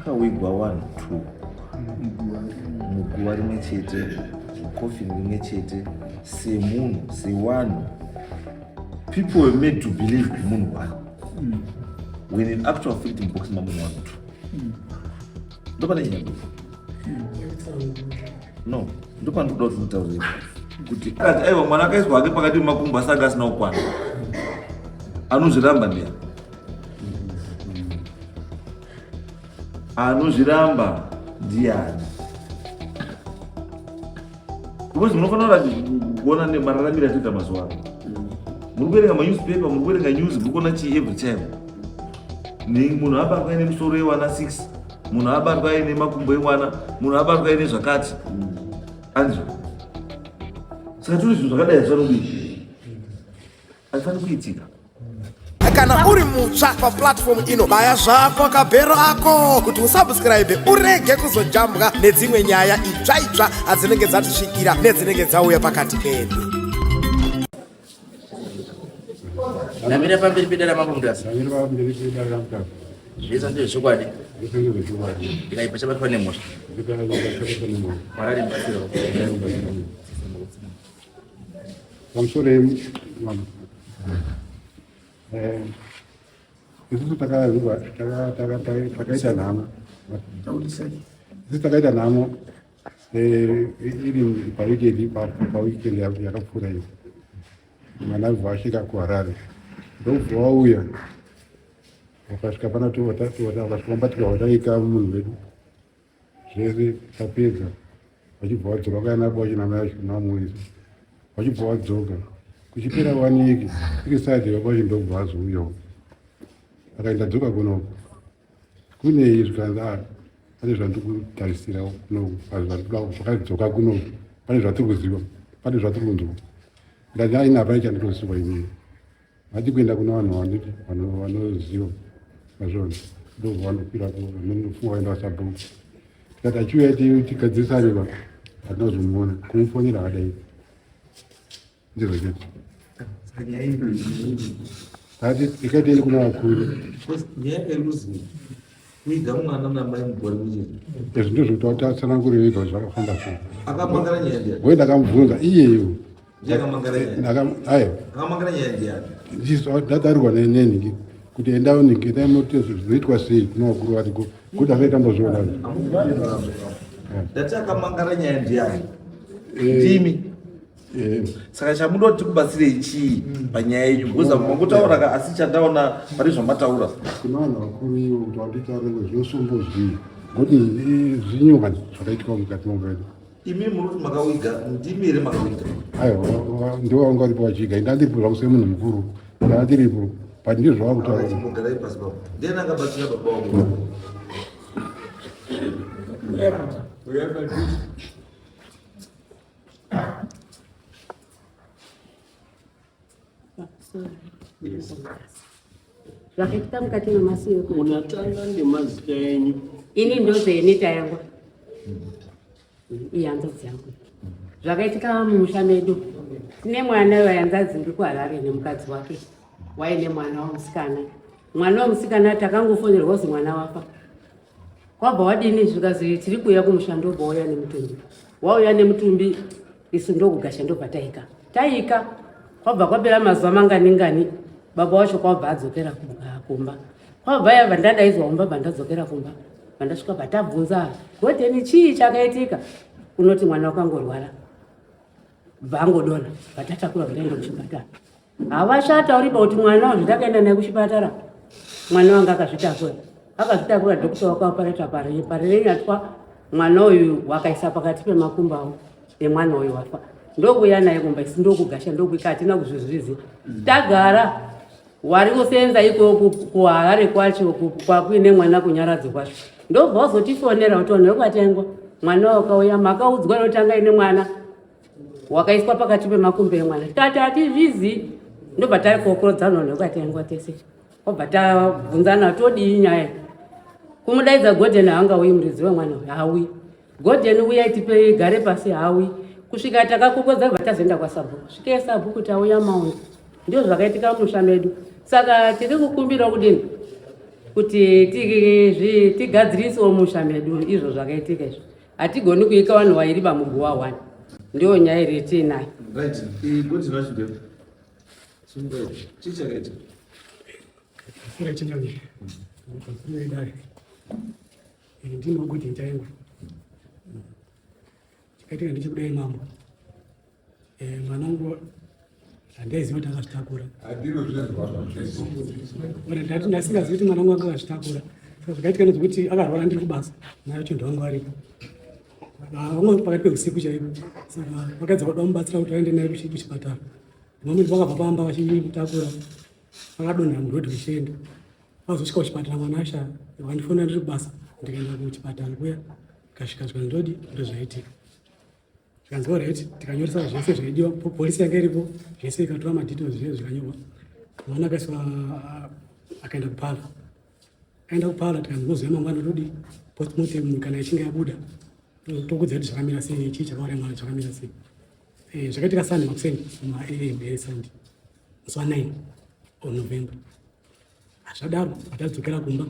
Pakawigwa vanhu 2 muguva rimwe chete, mukofini rimwe chete, semunhu, sewanhu. People were made to believe munhu one. When in actual fact mubox mamunhu vanhu 2. Ndopane nyaya. No, ndopandikuda kuti mutaure kuti akati aiwa mwana akaiswa hake pakati pemakumbo asi anga asina kukwana. Anozviramba ndiani? Anozviramba ndiani? Because munofanira kuona nemararamiro atoita mazuva ano. Muri kuverenga manewspaper, muri kuverenga news, muri kuona chii every time. Munhu abatwa aine musoro yewana 6, munhu abatwa aine makumbo emwana, munhu abatwa aine zvakati. Andizvo. Saka turi zvinhu zvakadai hazvifaniri hazvifaniri kuitika. Kana uri mutsva paplatform ino, baya zvako kabhero ako kuti usubscribe urege kuzojambwa nedzimwe nyaya itsva itsva adzinenge dzatisvikira nedzinenge dzauya pakati pedu. Ndamira pamberi pedare ramambo Mutasa. Ndamira pamberi pedare raMutasa. Zvese ndezvechokwadi. Zvese ndezvechokwadi. Ndikaipa chabatwa nemhosva. Ndikaipa chabatwa nemhosva. Mwari ari mubatsiri wako. Pamusoro mambo. Eh, isusu takaziva takaita nhamo. Isusu takaita nhamo eh, iri paweekend paweekend yakapfuura iyi. Mwana abva asvika kuHarare. Ndokubva wauya wakasvika pana wakasvika mbatika wataika munhu wedu zvese tapedza vachibva vadzoka vakaenda baba vacho namai vacho namuisa vachibva vadzoka kuchipera one week iri side baba vacho ndokubva vazouyawo akaenda dzoka kunoku kunei zvikanzi ah, pane zvandiri kutarisira kunoku zvakadzoka kunoku pane zvatiri kuziva pane zvatiri kunzwa ndati aina hapana chandinoziva inini Vati kuenda kuna vanhu vanoti vanoziva vazvona ndobva vanokwira vanofunga vaenda vasabhuku tikati achiuya tigadzirisane va hatina kuzomuona kumufonera akadai ndizvo chete tati tikatiende kuna vakuru kuiga mwana namai mugore muchete izvi ndizvo kuti tatsanangurire ega zvakafamba sei akamangara nyaya ndiani we ndakamubvunza iyeyo ndatarirwa nenhingi kuti enda unhingi endai munote zvinoitwa sei kune vakuru variko kuti asai tambozviona ndati akamangara nyaya ndiani eh, ndimi eh. Saka chamuda kuti tikubatsirei chii panyaya yenyu because mangotaura ka asi chandaona pane zvamataura kune vanhu vakuru ivo kuti vanditaure zvinosumbo zvii ngokuti zvinyuka zvakaitika mukati maupenyu Imi muri kuti makawiga, ndimi here makawiga? Aiwa, ndivo vanga varipo vachiga. Inda ndiripo zvangu semunhu mukuru. Nda ndiripo. But ndizvo zvava kutaura. Chimbogarai pasi baba. Ndiani akabatsira baba wangu? Zvakaitika mukati memasiku. Munatanga nemazita enyu. Ini ndozenita yangu. Ihanzvadzi yangu. Zvakaitika mumusha medu. Tine mwana wehanzvadzi uri kuHarare nemukadzi wake. Waine mwana wamusikana. Mwana wamusikana takangofonerwa kuzi mwana wafa. Kwabva wadini zvikazi tiri kuuya kumusha ndobva wauya nemutumbi. Wauya nemutumbi isu ndokugasha ndobva taika. Taika kwabva kwapera mazuva mangani ngani baba wacho kwabva adzokera kumba. Kwabva yabva ndadaidzwa kumba bva ndadzokera kumba. Vandasvika bva tabvunza godheni chii chakaitika unoti mwana wakangorwara bva angodona bva tatakura bva taenda kuchipatara. Havachatauriba kuti mwana wazvo takaenda naye kuchipatara mwana wanga akazvitakura akazvitakura dhokota wakaopareta parenyatwa mwana uyu wakaisa pakati pemakumbo avo emwana uyu wafa ndokuuya naye kumba isi ndokugasha ndokuika hatina kuzvizvizi tagara wari kusenza ikoko kuharare kwacho kwakuine mwana kunyaradzo kwacho ndobva wazotifonera kuti vanhu vekwatengwa mwana wakauya makaudzwa notanga ine mwana wakaiswa pakati pemakumbo emwana tati hatizvizi ndobva takokorodzana vanhu vekatengwa tese obva tabvunzana todii nyaya kumudaidza godhen haangauyi muridzi wemwana uyu hauyi godhen uyai tipe gare pasi hauyi kusvika takakokodza bva tazoenda kwasabhuku svikei sabhuku tauya maundu ndio zvakaitika mumusha medu saka tiri kukumbira kudini Kuti tigadzirisewo musha medu izvo zvakaitika izvo. Hatigoni kuika vanhu vairi bamuguwa one. Ndiyo nyaya iri tiinayo. Right, goti rachideo. Chii chakaitika? Ndinogoti nchaingwa. Chakaitika ndechekudai mambo. Eh, mwana wangu handaiziva kuti akazvitakura. Ndati ndasingazivi kuti mwana wangu anga akazvitakura. Saka zvakaitika ndezvekuti akarwara ndiri kubasa, mai vacho ndovanga varipo. Vamwe pakati peusiku chaipo. Saka vakaedza kuda kumubatsira kuti vaende naye kuchipatara. Vamwe vakabva pamba vachimutakura, vakadonha muroad vachienda. Vazosvika kuchipatara mwana ashaya, vakandifonera ndiri kubasa, ndikaenda kuchipatara kuya, ndikasvika zvikanzi ndodi ndozvaitika. Zvikanzi alright, tikanyoresa zvese zvaidiwa, polisi yanga iripo, zvese ikatora madetails zvese zvikanyorwa. Mwana akaiswa akaenda kupala. Aenda kupala tikanzi moziva mangwana todi postmortem kana ichinge yabuda tokudza kuti zvakamira sei, chii chakauraya mwana zvakamira sei. Eh, zvakaitika Sunday makuseni ma AM eSunday musi wa 9 of November. Zvadaro patadzokera kumba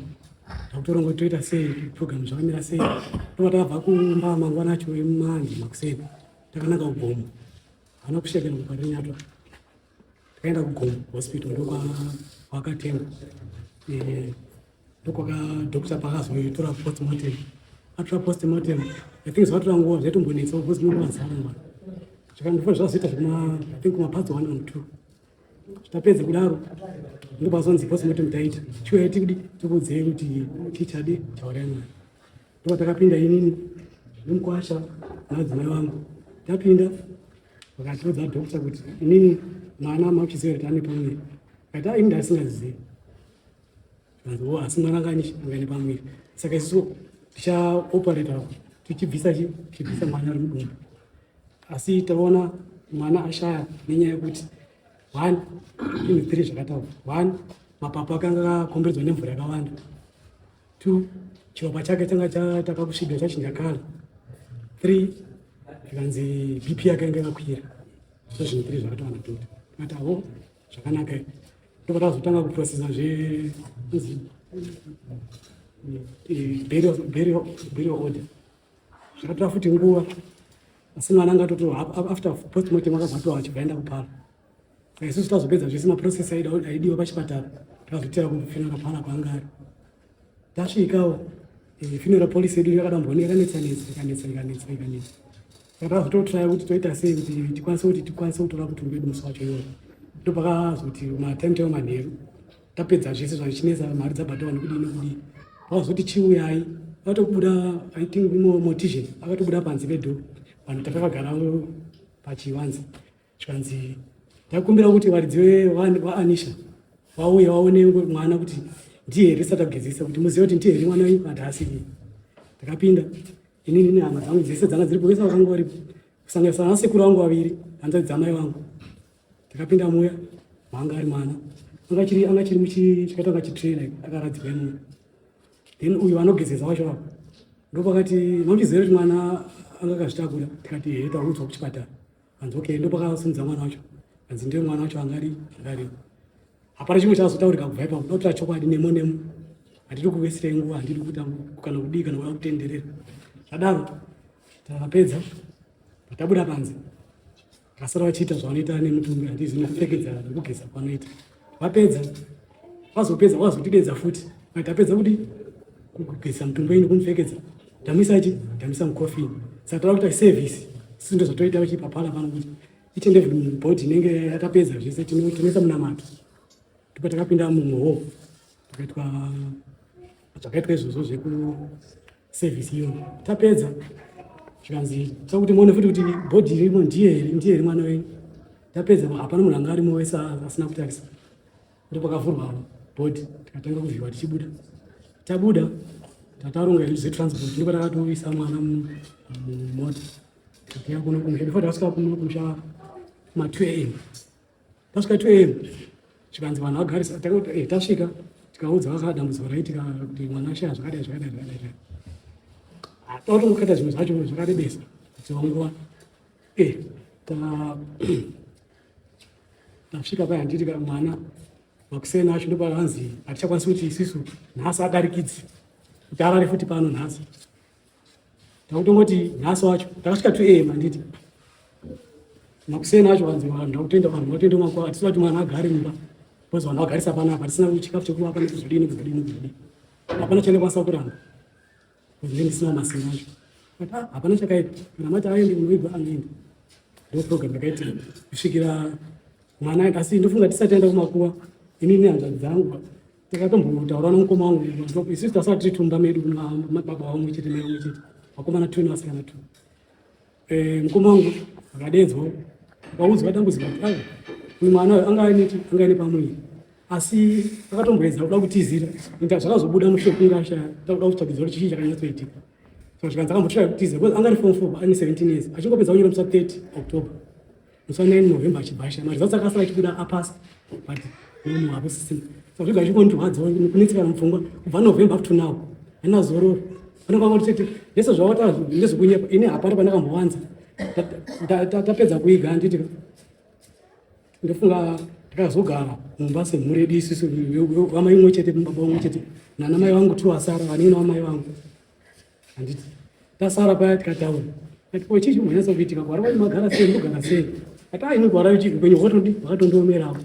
takutoronga kuti toita sei program zvakamira sei. Tobva tabva kumba mangwana acho emandi makuseni takananga kugomo. Haana kusvika kuParinyatwa. Takaenda kugomo hospital ndokwakatengwa. Eh, ndokwaka doctor pakazoitora postmortem. Atora postmortem, I think zvakatora nguva zvaitombonetsa because ndinonga mwana. Zvakandifa zvazoita zvekuma I think kuma past 1 and 2. Tapedza kudaro ndopazonzi postmortem taita. Chiuya tikudi tikuudzei kuti chii chadi chauraya mwana. Ndopa takapinda inini nemukwasha navadzimai vangu. Tapinda vakatiudza doctor kuti inini mwana makuchiziva kuti ane pamuviri. Akati ah ini ndasingazivi. Zvikanzi oh asi mwana anga ane pamuviri. Saka isusu tichaoperata tichibvisa chi tichibvisa mwana ari mudumbu. Asi taona mwana ashaya nenyaya yekuti one zvinhu three zvakataurwa. One, mapapu akanga akakomberedzwa nemvura yakawanda. Two, chiropa chake changa takakusvibira chachinja kala. Three, zvikanzi BP yake yanga yakakwira. So zvinhu three zvakataurwa nadoctor. Tikati avo zvakanaka. Ndobva tazotanga kuprocesa zve burial order. Zvakatora futi nguva asi mwana anga atoto after postmortem akabva atowa achibva aenda kupala. Saka isusu tazopedza zvese maprocess aidiwa pachipatara takazotera kufuneral parlor kwaanga ari. Tasvikawo eh, funeral policy yedu yakadambwa yakanetsa netsa ikanetsa ikanetsa ikanetsa. Saka tazototraya kuti toita sei kuti tikwanise kuti tikwanise kutora mutumbi wedu musi wacho iwoyo. Ndopakazoti matime time manheru tapedza zvese zvazvichinetsa mari dzabhadharwa nekudii nekudii. Vakazoti chiuyai vatobuda I think mortician akatobuda panze pedo vanhu takakagara pachivanze zvikanzi ndakumbira kuti varidzi vaAnisha vauye vaone mwana kuti ndiye here tisati tagezesa kuti muzive kuti ndiye here mwana wenyu kana haasiriye. Ndakapinda inini nehama dzangu dzese dzanga dziripo vese vakanga varipo kusanganisa nasekuru vangu vaviri hanzvadzi dzamai vangu. Takapinda muya maanga ari mwana anga chiri muchikaita kunga chitrain like akaradzikwa imomo. Then uyu anogezesa wacho apo ndopakati mamuchiziva kuti mwana anga akazvitakura tikati ehe taudzwa kuchipatara. Hanzi okay ndopakasimudza mwana wacho hanzi ndiye mwana wacho angari angari. Hapana chimwe chazotaurika kubva ipapo ndotora chokwadi nemo nemo. Handidi kuvesera nguva handidi kuita kana kudii kana kuda kutenderera. Zvadaro takapedza tabuda panze vakasara vachiita zvavanoita nemutumbi handizi nekupfekedza nekugeza kwanoita. Vapedza vazopedza vazotidedza futi but tapedza kudi kugeza mutumbi wenyu nekumupfekedza tamuisa chi tamuisa mucoffin. Saka toda kuita service isu ndo zvatoita vachipapala pano kuti each and every body inenge yatapedza zvese tinoisa munamato. Ndipo takapinda muhall takaitwa zvakaitwa izvozvo zveku service iyoyo. Tapedza zvikanzi toda kuti muone futi kuti body irimo ndiye here ndiye here mwana wenyu. Tapedza hapana munhu anga arimo wese asina kutarisa. Ndopakavhurwa body tikatanga kuvhiwa tichibuda. Tabuda tataronga zvinhu zvetransport ndipo takatoisa mwana mumota tikauya kuno kumusha. Before tasvika kuno kumusha kuma 2 am. Tasvika 2 am zvikanzi vanhu vagarisa tasvika tikaudza vaka dambudziko raitika kuti mwana ashaya zvakadai zvakadai zvakadai. Totongokata zvimwe zvacho zvakarebesa kuti nguva tasvika paya handiti mwana Makuseni acho ndopakanzi hatichakwanisi kuti isisu nhasi adarikidzi kuti arare futi pano nhasi. Takutongoti nhasi wacho takasvika 2 am handiti. Makuseni acho vanzi vanhu takutoenda vanhu vatoenda kumakuva hatisina kuti mwana agare mumba because vanhu vagarisa panapa hatisina chikafu chekuvapa nekuzodini kuzodini kuzodini. Hapana chandikwanisa kuramba. Ndinenge ndisina masimba acho. But ah, hapana chakaipa. Kana mati aende kunoigwa anoenda. Ndo program yakaitika kusvikira mwana aenda. Asi ndofunga tisati taenda kumakuva ini nehanzvadzi dzangu takatombotaura nomukoma wangu isusu tasati tiri tumba medu baba vamwe chete mai vamwe chete vakomana two nevasikana two. Eh, mukoma wangu akadedzwa akaudzwa dambudziko kuti aiwa uyu mwana uyu anga aine anga aine pamuviri asi akatomboedza kuda kutizira ita zvakazobuda mushure kunge ashaya takuda kutsvagidza kuti chii chakanyatsoitika so zvikanzi akambotsvaka kutiza because anga ari form 4 ane 17 years achingopedza kunyora musi wa 30 October musi wa 9 November achibhasha maresults akasara achibuda apasa but munhu hakusisina saka zvega zvikondirwadza kunetsekana mupfungwa kubva November up to now handina zororo vanenge vangoti chete zvese zvawataura ndezvekunyepa ini hapana pandakambowanza tapedza kuiga handiti ndofunga takazogara mumba semhuri yedu isusu vamai umwe chete baba umwe chete nana mai vangu two vasara vanini vamai vangu handiti tasara paya tikataura ati ko chii chimbonyatsa kuitika gwara kwacho magara sei ndogara sei ati aini gwara ichi upenyu hwakatondiomerawo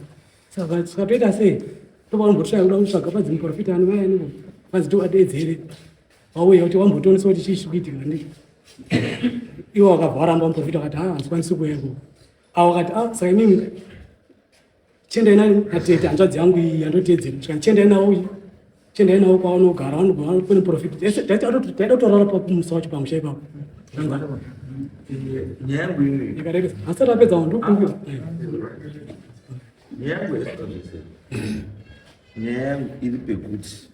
saka tikatoita sei tovaombotsvaya kuda kutsvaga panzi muprofita ani vaya aniko panzi tovadeedzere vauya kuti wambotionesa kuti chii chiri kuitika ndi iwo wakabva waramba muprofita akati ha handikwanisi kuuya ikoko avo akati a ah, saka imimi chiendai nani natete hanzvadzi yangu iyi yandoteedzera saka chiendai nawo uyi chiendai nawo kwavanogara vanogara kune profit taida kutorara pamusa wacho pamusha ipapo nyaya yangu iyi ikareresa asati apedza ndokumbira nyaya yangu nyaya yangu iri pekuti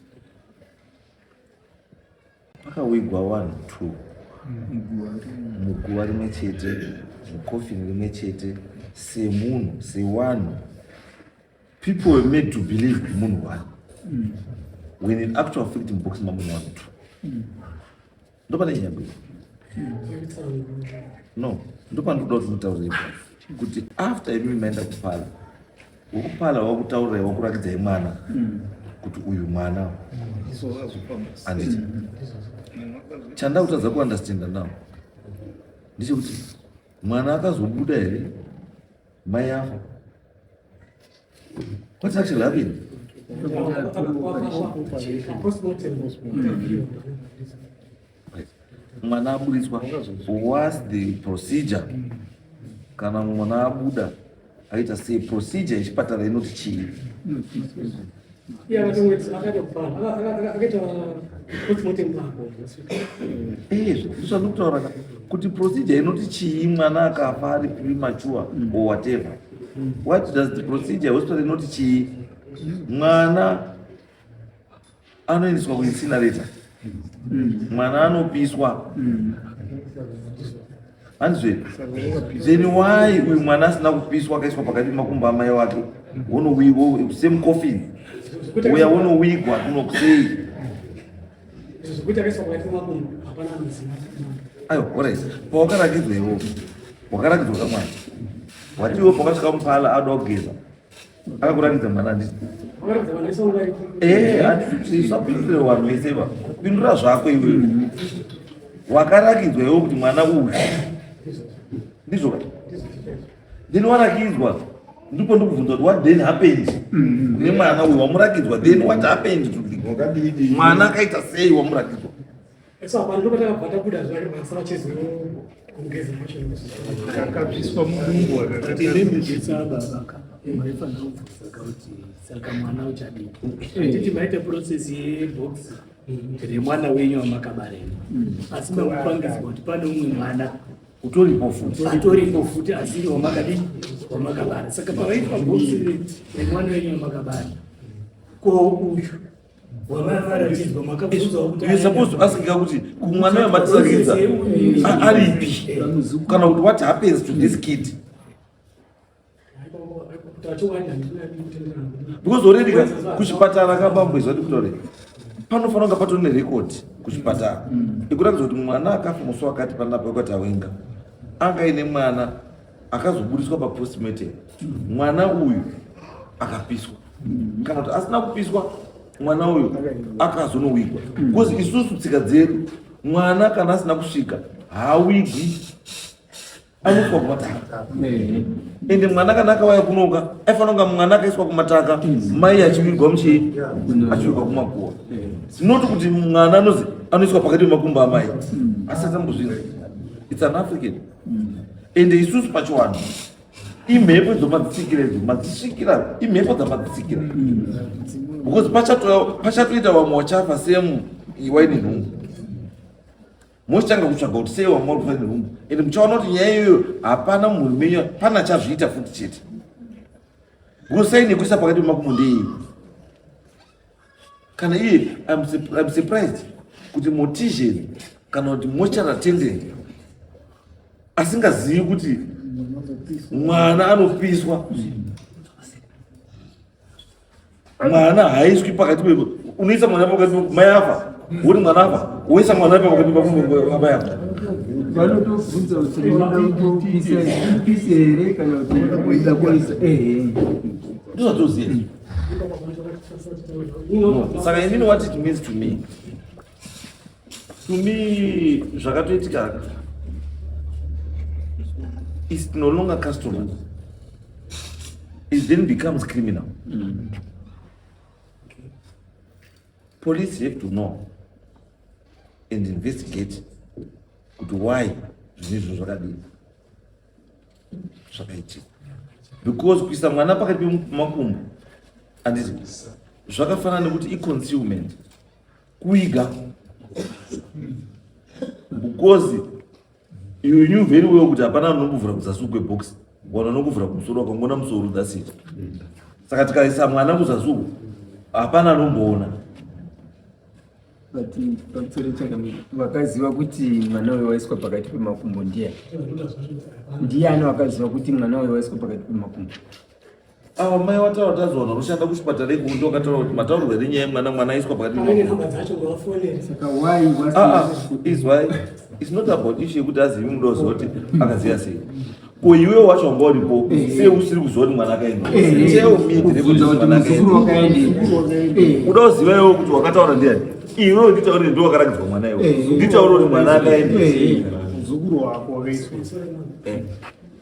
Pakawigwa vanhu two muguva rimwe chete mukofini rimwe chete semunhu sewanhu people were made to believe munhu one when in actual fact mubox mamunhu one two ndopane nyaya yangu no ndopandikuda kuti mutaure ipapo kuti after imimi maenda kupala wekupala wakutaurirai wakurakidzai mwana kuti uyu mwana handiti chanda kutadza kuunderstanda now ndechekuti mwana akazobuda here mai afa what's actually happened mwana aburitswa whats the procedure kana mwana abuda aita sei procedure yechipatara inoti chii ndozvandikutaura ka kuti procedure inoti chii mwana akafa ari premature or whatever what does the procedure hospital inoti chii mwana anoendeswa kuincinerator mwana anopiswa handizve then why uyu mwana asina kupiswa akaiswa pakati pemakumbo amai wake wonowigwa same coffin uya wonowigwa kunokusei ayo orit pawakarakidzwa iwo wakarakidzwa kamwana watiwo pakasvika mupala ada kugeza akakurakidza mwana handiti eh, handisapindure vanhu vese va pindura zvako iwewe wakarakidzwa iwe kuti mwana uyu ndizvo ka then warakidzwa ndipo ndikubvunza kuti what then happened kune mwana uyu wamurakidzwa then what happened to the mwana akaita sei wamurakidzwa So apa ndipo patakabva tabuda zvake vasara chezomugeza wacho. Kakabviswa mudumbu akatendemesa baba ka maifanira kubvunza ka kuti saka mwana uchadii titi maita process yebox remwana wenyu wamakabara imi asi makupangidzwa kuti pane umwe mwana utoripo futi atoripo futi asiri wamakadii wamakabara saka pavaitwa box remwana wenyu wamakabara ko uyu You're supposed to ask kuti kumwana wematisakidza aripi kana kuti what happens to this kid because already kuchipatara kabambo izvati kutaure panofanira kunga patori nerecord kuchipatara ikuratidza kuti mwana akafa musi wakati panapa wakati awenga anga aine mwana akazoburitswa papostmortem mwana uyu akapiswa. Kana kuti asina kupiswa mwana uyu akazonowigwa. Because isusu tsika dzedu mwana kana asina kusvika haawigwi. Anoiswa kumataka. Ende mwana kana akauya kunoka aifanira kunga mwana akaiswa kumataka mai achiwigwa muchii achiwigwa kumakuwa. Not kuti mwana anozi anoiswa pakati pemakumbo amai. Asati ambozvinzwa. It's an African. Ende isusu pachiwanhu imhepo idzo madzitsikira idzo madzisvikira imhepo dzamadzitsikira because pachatoita vamwe wachafa same waine nhungu mochitanga kutsvaga kuti sei vamwe vari kufa nenhumbu ende muchaona kuti nyaya iyoyo hapana mumhuri menyu pana chazviita futi chete because saini yekuisa pakati pemakumbo ndeiyi kana iye I'm surprised kuti mortician kana kuti mortuary attendant asingazivi kuti mwana anopiswa mwana haaiswi pakati pe unoisa mwana pakati mai afa woti mwana afa woisa mwana pakati pamai afa vanotobvunza kuti unoda kutopisa upise here kana kuti unoda kuisa ehe ndozvatoziva saka inini what it means to me to me zvakatoitika is no longer customary it then becomes criminal. Police have to know and investigate kuti why zvinhu izvo zvakadii zvakaitika because kuisa mwana pakati pemakumbo handiti zvakafanana nekuti iconcealment kuiga because you knew very well kuti hapana anokuvhura kuzasi kwebox wana anokuvhura kumusoro wakangoona musoro that's it saka tikaisa mwana kuzasi uku hapana anomboona but pamusoro chakamira vakaziva kuti mwana uyo waiswa pakati pemakumbo ndiyani ndiyani wakaziva kuti mwana uyo waiswa pakati pemakumbo ava mai wataura tazowana unoshanda kuchipatara iko ndo wakataura kuti mataurirwa nenyaya yemwana mwana aiswa pakati pemakumbo saka why is why it's not about issue yekuti azivi muda kuziva kuti akaziva sei ko iwe wacho wanga uripo sei usiri kuziva kuti mwana akaenda tell me kubvunza kuti muzukuru wakaenda uda kuziva iwe kuti wakataura ndiani iwe nditaurire ndiwe wakarakidzwa mwana iwe nditaurire kuti mwana akaenda muzukuru wako wakaiswa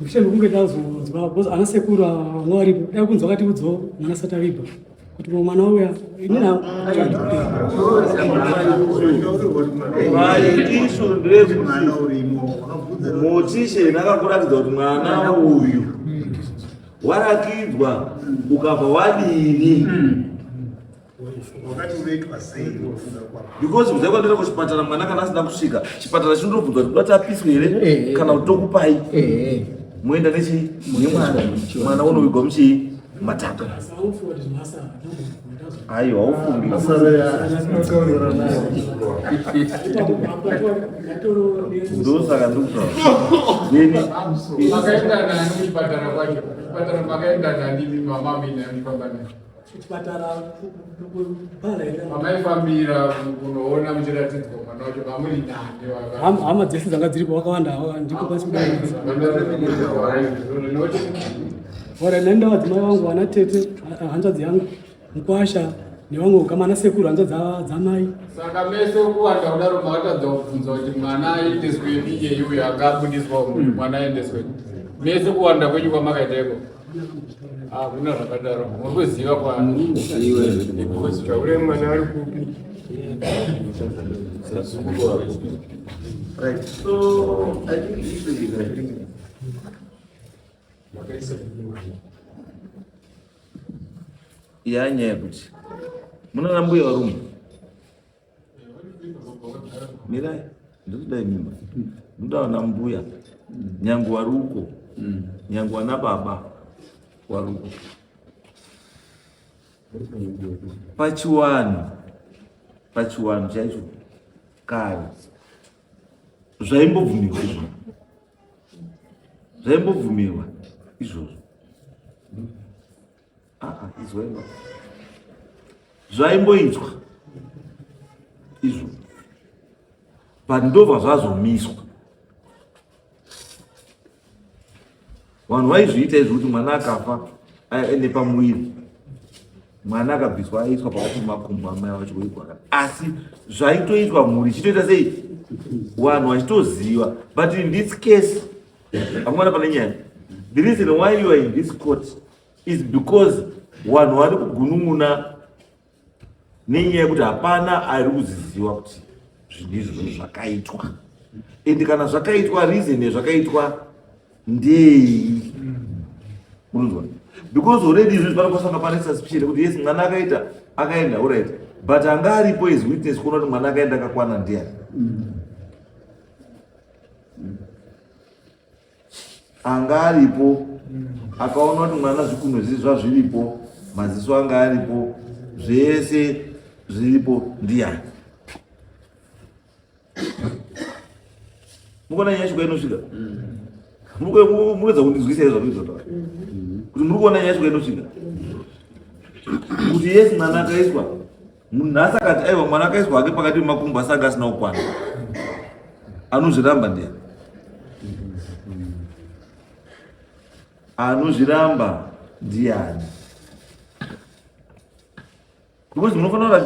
Mushe mekunge tazonzwa because ana sekuru vanga varipo dai kunzwa katiudzawo mwana satavigwa kuti mwana uya inini Ishu ndezvekuti mortician akakuratidza kuti mwana uyu warakidzwa ukabva wadini wakati unoitwa sei kufunga kwako because kuzai kwandoenda kuchipatara mwana kana asina kusvika chipatara chinotobvunzwa kuti dati apiswe here kana kuti tokupai moenda nechi nemwana mwana unowigwa muchii mataka aiwa haufungi ndosaka ndikutaura then makaenda nani kuchipatara kwacho kuchipatara makaenda nani mama mina muchifamba naye Kuchipatara kupala here? Pamaifambira kunoona muchiratidzwa mwana wacho pamuri nani? Hama dzese dzanga dziripo wakawanda ndipo pasi kudai. Ora nenda vadzimai vangu vana tete hanzvadzi yangu mukwasha nevamwe ukama ana sekuru hanzvadzi dzamai. Saka mese kuwanda kudaro makatadza kubvunza kuti mwana aendeswepi iyeyu uyo akabudiswa mwana aendeswepi. Mese kuwanda kwenyu kwamakaita iko. Hakuna zvakadaro. Muri kuziva kwa Taure mwana ari kupi? Right. So I think issue is yanyaya yekuti muna mbuya varume mirai ndikudai mimba ndoda vana mbuya nyange wari uko nyange wana baba wari uko pachiwanhu pachiwanhu chaicho kare zvaimbobvumirwa izvozvo zvaimbobvumirwa izvozvo izwai zvaimboitwa izvo but ndobva zvazomiswa vanhu vaizviita izvo kuti mwana akafa aende pamuviri. Mwana akabviswa aiswa pakati pemakumbo amai vacho kuigwa, asi zvaitoitwa mhuri ichitoita sei, vanhu vachitoziva. But in this case amwana pane nyaya. The reason why you are in this court is because vanhu vari kugunun'una nenyaya yekuti hapana ari kuziziva kuti zvinhu izvozvo zvakaitwa, and kana zvakaitwa, reason yezvakaitwa ndei. Unonzwa? Because already izvi panokosanga pane suspicion yekuti yes, mwana akaita, akaenda, alright, but anga aripo as witness kuona kuti mwana akaenda akakwana ndiani? Anga aripo akaona kuti mwana zvikunwe zvii zvazviripo, maziso anga aripo, zvese zviripo, ndiani? Mukuona nyaya yacho kwainosvika? Mukuedza kundinzwisa here zvakuizotaura kuti muri kuona nyaya yacho kwainosvika? Kuti yes, mwana akaiswa, munhu nhasi akati aiwa, mwana akaiswa hake pakati pemakumbo asi anga asina kukwana, anozviramba ndiani? Anozviramba ndiani? Because munofanira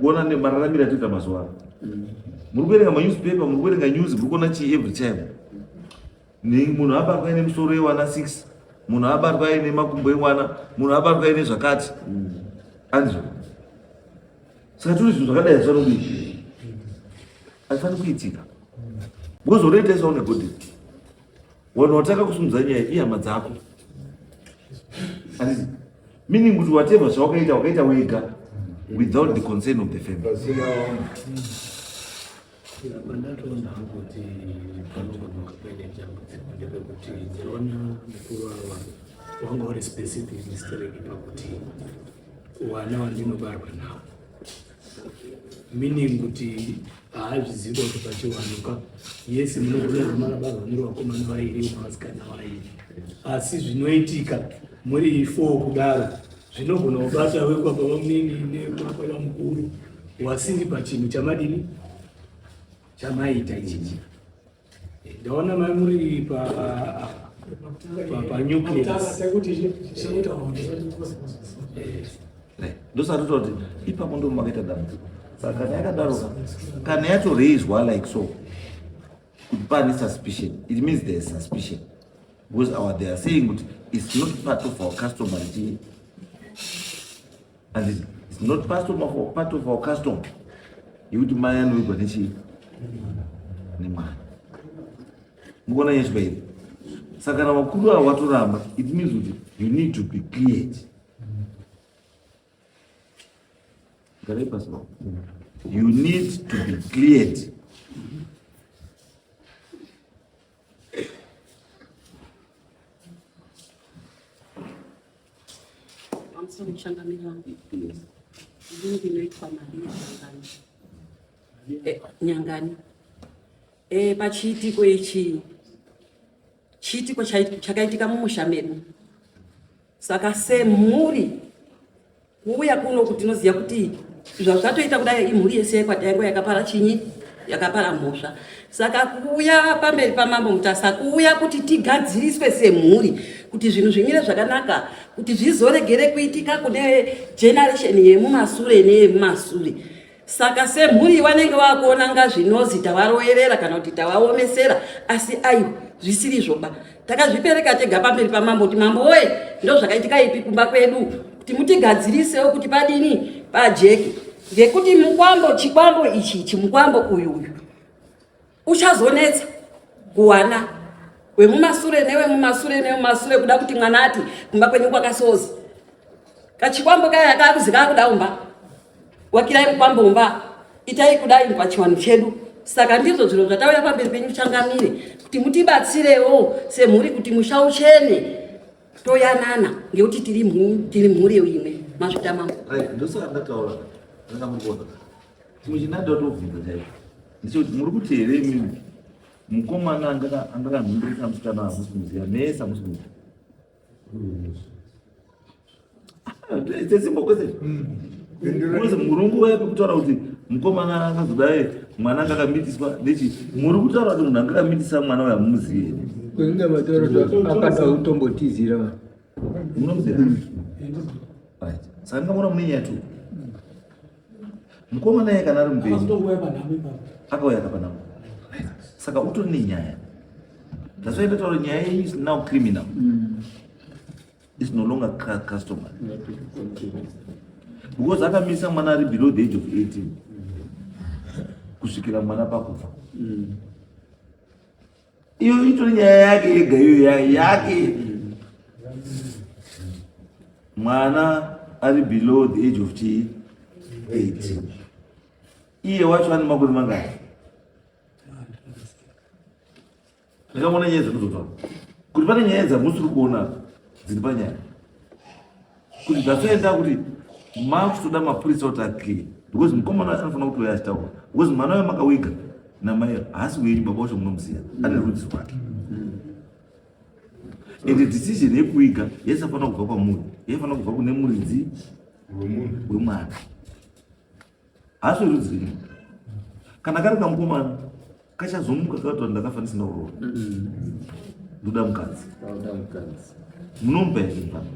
kuona mararamiro atoita mazuva ano. Muri kuverenga manewspaper, muri kuverenga news, muri kuona chii every time. Munhu abatwa aine musoro yewana 6, munhu abatwa aine makumbo emwana, munhu abatwa aine zvakati, andizvo? Saka turi zvinhu zvakadai hazvifaniri kuitika, hazvifaniri kuitika, because already taisawo negodhi. Vanhu wataka kusumudza nyaya ihama dzako, handiti? Meaning kuti whatever zvawakaita, wakaita wega without the concern of the family. Pandatoona hangu kuti panogona paine dambudziko ndepekuti ndinoona mukuru ava wanga uri specific mistake pakuti wana wandinobarwa nawo, meaning kuti haazviziva kuti pachiwanuka. Yes, munogona kumarabarwa muri vakomana vairi, vasikana vairi, asi zvinoitika muri four kudaro zvinogona kubata wekwababa munini nekwababa mukuru wasiri pachinhu chamadini chamaita ichichi. Ndaona mai muri panucleus. Ndosati kuti ipapo ndo makaita dambudziko. Saka kana yakadaro, kana yatoraiswa like so kuti pane suspicion, it means there is suspicion, because our they are saying kuti it's not part of our customary, and it's not part of our custom yekuti mai anoigwa nechii nemwana. Mukuona nyaya iri? Saka kana vakuru ava vatoramba, it means kuti you need to be cleared. Garai pasi. You need to be cleared. Pamusoro, muchangamiri wangu. Ndini ndinoitwa Maria Nyangani. Nyangani. Pachiitiko ichi, chiitiko chakaitika mumusha medu. Saka semhuri kuuya kuno kuti tinoziva kuti zvazvatoita kudai, imhuri yese yekwadaiwa yakapara chinyi, yakapara mhosva. Saka kuuya pamberi pamambo Mutasa kuuya kuti tigadziriswe semhuri, kuti zvinhu zvimire zvakanaka, kuti zvizoregere kuitika kune generation yemumasure neyemumasure. Saka semhuri vanenge vakuona nga zvinozi tavaroverera kana kuti tavaomesera, asi aiwa, zvisirizvoba. Takazvipereka tega pamberi pamambo kuti mambo woye, ndo zvakaitika ipi kumba kwedu, kuti mutigadzirisewo kuti padini pajeke, ngekuti mukwambo, chikwambo ichi, chimukwambo uyu uyu uchazonetsa kuwana wemumasure newemumasure newemumasure, kuda kuti mwana ati kumba kwenyu kwakasozi kachikwambo kaya kakuzi kakuda umba wakirai mukwambo umba itai kudai pachiwanhu chedu. Saka ndizvo zviro zvatauya pamberi penyu changamire, kuti mutibatsirewo semhuri kuti musha uchene, toyanana, ngekuti tiri mhuri imwe. Mazvita mambo. Right, ndosaka ndataura ndanga muri kuona chimwe chinada kutobvunza chaizvo ndechekuti muri kuti here imimi mukomana angakanhumburisa musikana hamusi kumuziva mese? Hamusi kumuziva? It's a simple question. Because muri nguva yapi kutaura kuti mukomana akazodai, mwana anga akamitiswa nechi? Muri kutaura kuti munhu anga akamitisa mwana uyu hamumuzivi here? Kuinga mataura kuti akada kutombotizira. Munomuziva? Right. Saka ndingaona mune nyaya tu. Mukomana iye kana ari mupenyu akauya akapanhamo. Saka utori nenyaya. That's why ndataura nyaya yenyu is now criminal. It's no longer customer. Because akamisa mwana ari below the age of 18 kusvikira mwana pakufa. Iyo itori nyaya yake yega iyo yake. Mwana ari below the age of 18. Iye wacho ane makore mangani? Ndakaona nyaya dzekuzotaura kuti pane nyaya dzamusiri kuona dziri panyaya kuti dzatoenda kuti makutoda mapurisa kuti aclear because mukomana wacho anofanira kutouya achitaura because mwana uyo makawiga namai haasi wenyu baba wacho munomuziva ane rudzi rwake and decision yekuwiga yaisafanira kubva kwamuri yaifanira kubva kune muridzi wemwana haasi werudzi renyu kana kari kamukomana kachazomuka kataura ndakafa ndisina kuroora ndoda mukadzi munomupa here mukadzi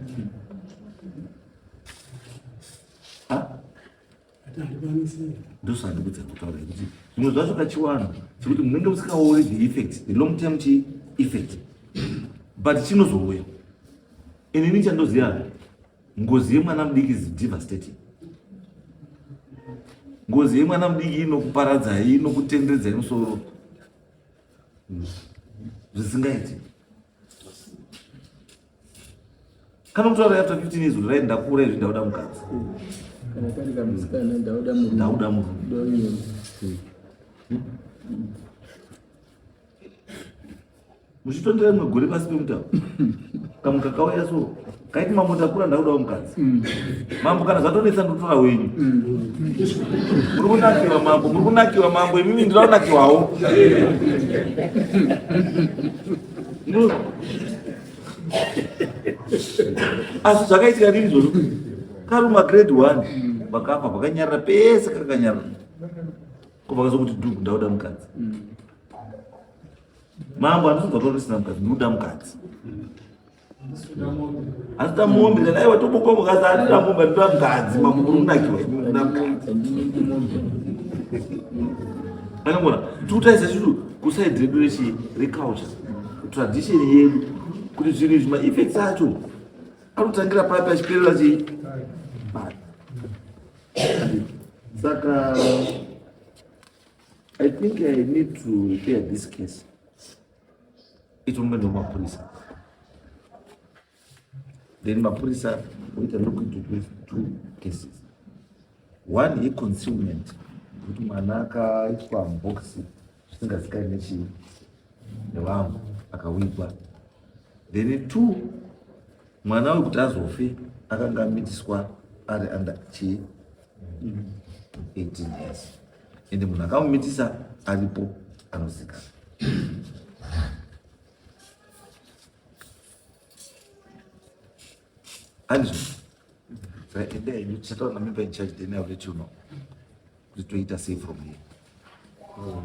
ndosandikudza kutaura kuti zvimwe zvacho kachiwanhu chekuti munenge musikaori the effect the long term chi effect but chinozouya inini chandoziva Ngozi yemwana mudiki is devastating. Ngozi yemwana mudiki inokuparadzai, inokutenderedzai musoro zvisingaiti. Kana kutaura after 15 years kuti right ndakura izvi ndauda mukadzi. Kana kari kamusikana ndauda murume. Ndauda murume. Muchitondera rimwe gore pasi pemutauro kamuka kauya so kaiti mambo ndakura ndakudawo mukadzi mambo kana zvatonetsa ndotora wenyu muri kunakiwa mambo muri kunakiwa mambo imimi ndinoda kunakiwawo asi zvakaitika rini izvozvo karuma grade one vakafa vakanyarara pese kakanyarara ko vakazokuti dhuku ndakuda mukadzi Mambo handisi kubva ndisina mukadzi, ndinoda mukadzi. Handida mombe, kana aiwa toboka mukadzi, handida mombe, ndinoda mukadzi. Mambo muri kunakiwa, ndinoda mukadzi. Anongona, tikutarisa chitu kusaidi redu rechi reculture, tradition yedu, kuti zvinhu izvi maeffects acho anotangira papi achiperera chii? Papi. Saka I think I need to repair this case. Itombe ndo mapurisa. Then mapurisa voita look into these two cases. One yeconcealment kuti mwana akaitwa mubox zvisingazikani nechii nevangu akawigwa. Then two mwana wekuti azofe akanga amitiswa ari under chii 18 years ende munhu akamumitisa aripo anozikana andizvo saka endai henyu tichataura namember in charge then ill let you know kuti toita sei from here mm.